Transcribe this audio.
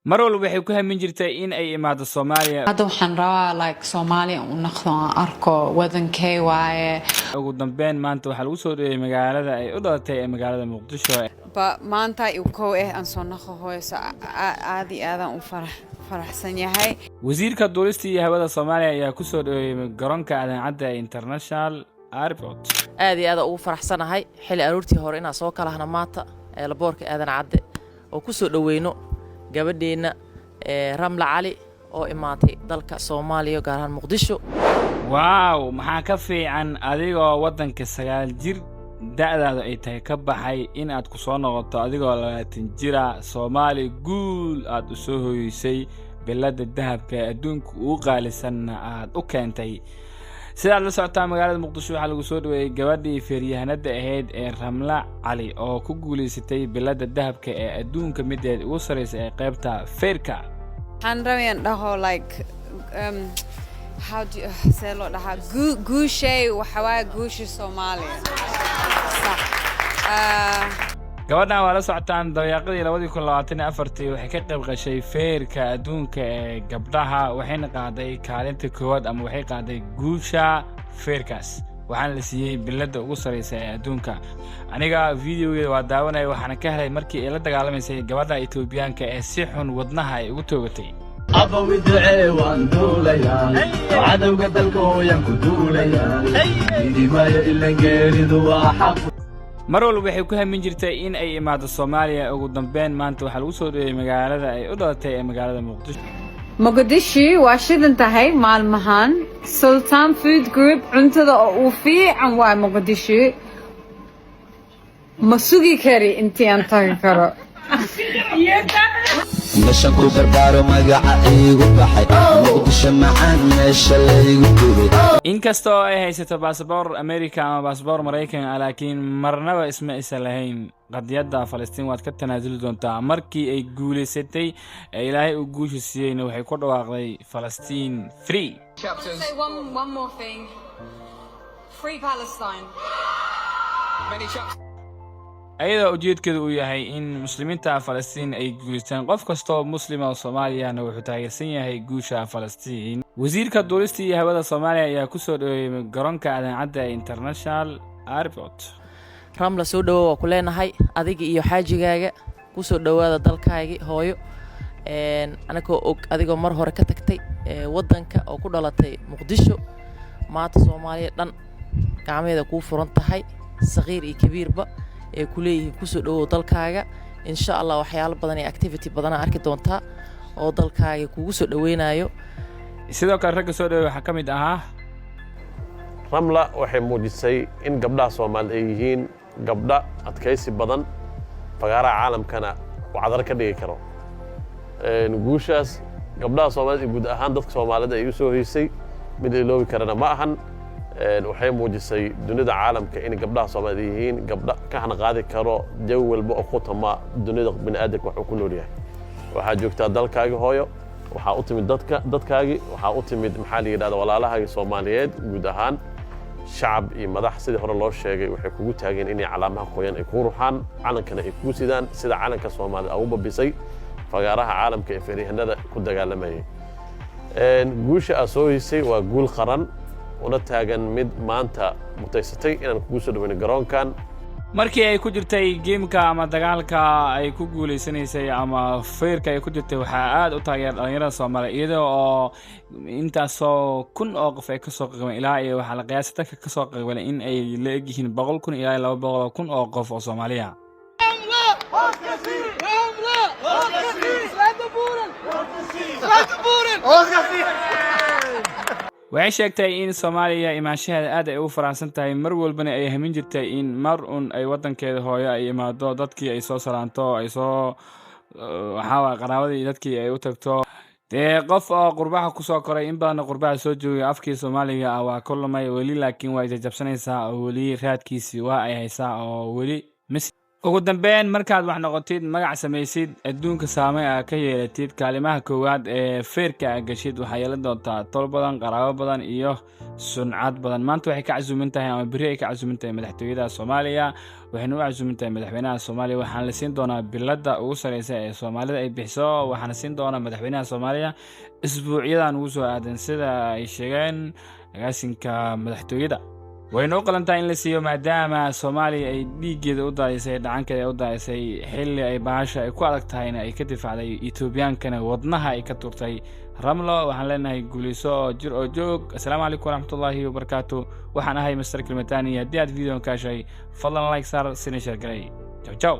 Mar walba waxay ku hamin jirtay in ay imaado Soomaaliya. Hadda waxaan rabaa like Soomaaliya u noqdo, aan arko wadankay waaye. Ugu dambeyn maanta waxaa lagu soo dhoweeyey magaalada ay u dhalatay ee magaalada Muqdisho. Ba maanta iu kow aan soo noqo hooyso, aad iyo aadaan u faraxsan yahay. Wasiirka duulista iyo hawada Soomaaliya ayaa ku soo dhoweeyey garoonka Aadan Cadde International Airport. Aad iyo aada ugu faraxsanahay xilli aroortii hore inaan soo kalahna maanta airportka Aadan Cadde oo ku soo dhoweyno gabadheenna Ramla Cali oo imaatay dalka Soomaaliya, gaar ahaan Muqdisho. Wow, maxaa ka fiican adigoo waddanka 9 jir da'daadu ay tahay ka baxay in aad ku soo noqoto adigoo 20 jira Soomaali, guul aad u soo hoysay, biladda dahabka ee adduunka ugu qaalisanna aad u keentay? Sidaad la socotaa, magaalada Muqdisho waxaa lagu soo dhaweeyey gabadhii feeryahanada ahayd ee Ramla Cali oo ku guulaysatay biladda dahabka ee adduunka mideed ugu sarreysa ee qaybta feerka. Waxaan rabayaan dhaho like how do you, see loo dhahaa, guushay waxa waaye guusha Soomaaliya, sax. Gabadhan waa la socotaan, dabayaaqadii 2024-tii waxay ka qayb gashay feerka adduunka ee gabdhaha, waxayna qaaday kaalinta koowaad ama waxay qaaday guusha feerkaas, waxaana la siiyey biladda ugu sarreysa ee adduunka. Aniga videogeeda waa daawanaya, waxaana ka helay markii ay la dagaalamaysay gabadha Etoobiyaanka ee si xun wadnaha ay ugu toogatay. Abawi ducee, waan duulayaa, cadowga dalka hooyaan ku duulayaa, idimaayo ilan geeridu waa xaq. Mar walba waxay ku hamin jirtay in ay imaado Soomaaliya. Ugu dambeyn maanta waxaa lagu soo dhoweeyey magaalada ay u dhalatay ee magaalada Muqdisho. Mogadishu waa shidan tahay maalmahan. Sultan Food Group cuntada oo uu fiican waa Mogadishu. Ma sugi kari intii aan tagi karo. Meeshan ku barbaaro, magaca iigu baxay, Muqdisho macaan, meesha laygu gubay. Inkasta oo ay haysato baasaboor America ama baasaboor Maraykan ah, laakiin marnaba isma isa lahayn qadiyadda Falastiin waad ka tanaasuli doontaa. Markii ay guulaysatay ee Ilaahay uu guusha siiyeyna, waxay ku dhawaaqday "Falastiin free". Say one more thing. Free Palestine. Ayadoo ujeedkeedu uu yahay in muslimiinta Falastiin ay guulaystaan, qof kastoo muslima oo Soomaaliyana wuxuu taageersan yahay guusha Falastiin. Wasiirka duulista iyo hawada Soomaaliya ayaa kusoo dhoweeyey garoonka Aadan Cadde International Airport. Ramla, soo dhowow waa ku leenahay, adiga iyo xaajigaaga kusoo dhowaada dalkaagii hooyo. Anagoo og adigoo mar hore ka tagtay waddanka oo ku dhalatay Muqdisho, maanta Soomaaliya dhan gacmaheeda kuu furan tahay, saqiir iyo kabiirba ay ku leeyihiin kusoo dhowow dalkaaga. Insha Allah waxyaalo badan iyo activity badanaa arki doontaa oo dalkaaga kugu soo dhoweynayo. Sidoo kale ragga soo dhoweey waxaa ka mid ahaa Ramla waxay muujisay in gabdhaha Soomaalida ay yihiin gabdha adkaysi badan, fagaaraha caalamkana wacdar ka dhigi karo. Guushaas gabdhaha Soomaalida iyo guud ahaan dadka Soomaalida ay u soo hoysay mid la iloobi karana ma ahan. Waxay muujisay dunida caalamka in gabdhaha Soomaalida yihiin gabdha ka hanqaadi karo jawi walba oo ku tama dunida bini'aadamka waxuu ku nool yahay. Waxaa joogtaa dalkaagi hooyo, waxaa u timid dadka dadkaagii, waxaa u timid, maxaa la yidhahda, walaalahaagii Soomaaliyeed guud ahaan, shacab iyo madax. Sidii hore loo sheegay, waxay kugu taageen inay calaamaha qoyan ay kuu ruxaan, calankana ay kuu sidaan, sida calanka Soomaalida ugu babisay fagaaraha caalamka ee feeryahanada ku dagaalamayay. Guusha aad soo hoysay waa guul qaran una taagan mid maanta mutaysatay inaan kugu soo dhaweyno garoonkan. Markii ay ku jirtay gameka ama dagaalka ay ku guuleysanaysay ama feerka ay ku jirtay, waxaa aad u taageera dhalinyarada Soomaaliya, iyada oo intaasoo kun oo qof ay kasoo qeybgaleen. Ilaa iyo waxaa la qiyaasay dadka kasoo qeybgalay in ay la egyihiin 100,000 ilaa 200,000 oo qof oo Soomaaliya. Waxay sheegtay in Soomaaliya imaanshaheeda aad ay ugu faraxsan tahay, mar walbana ay hamin jirtay in mar un ay waddankeeda hooyo ay imaado, dadkii ay soo salaanto, ay soo waxaa waay qaraabadii, dadkii ay u tagto. Dee qof oo qurbaha kusoo koray, in badanna qurbaha soo joogay, afkii Soomaaliga ah waa ku lumay weli, laakiin waa jajabsanaysaa oo weli raadkiisii waa ay haysaa oo weli mis Ugu dambeyn, markaad wax noqotid, magac samaysid, adduunka saamey aa ka yeelatid, kaalimaha koowaad ee feerka aa gashid, waxaa yeelan doontaa tol badan, qaraabo badan iyo suncad badan. Maanta waxay ka casuumin tahay, ama berri ay ka casuumin tahay, madaxtooyada Soomaaliya. Waxayna u casuumin tahay madaxweynaha Soomaaliya. Waxaana la siin doonaa biladda ugu sareysa ee Soomaalida ay bixiso. Waxaana siin doonaa madaxweynaha Soomaaliya isbuucyadan ugu soo aadan, sida ay sheegeen agaasinka madaxtooyada. Wayna u qalantahay in la siiyo, maadaama Soomaaliya ay dhiiggeeda u daadisay, dhacankeeda ay u daadisay, xilli ay bahasha ay ku adag tahayna ay ka difaacday, Etoobiyaankana wadnaha ay ka turtay. Ramlo, waxaan leenahay guulayso oo jir oo joog. Asalaamu calaykum waraxmatullaahi wabarakaatu. Waxaan ahay Master Kilmatani. Haddii aad videon ka heshay, fadlan like saar, sina share garay. Jaw jaw.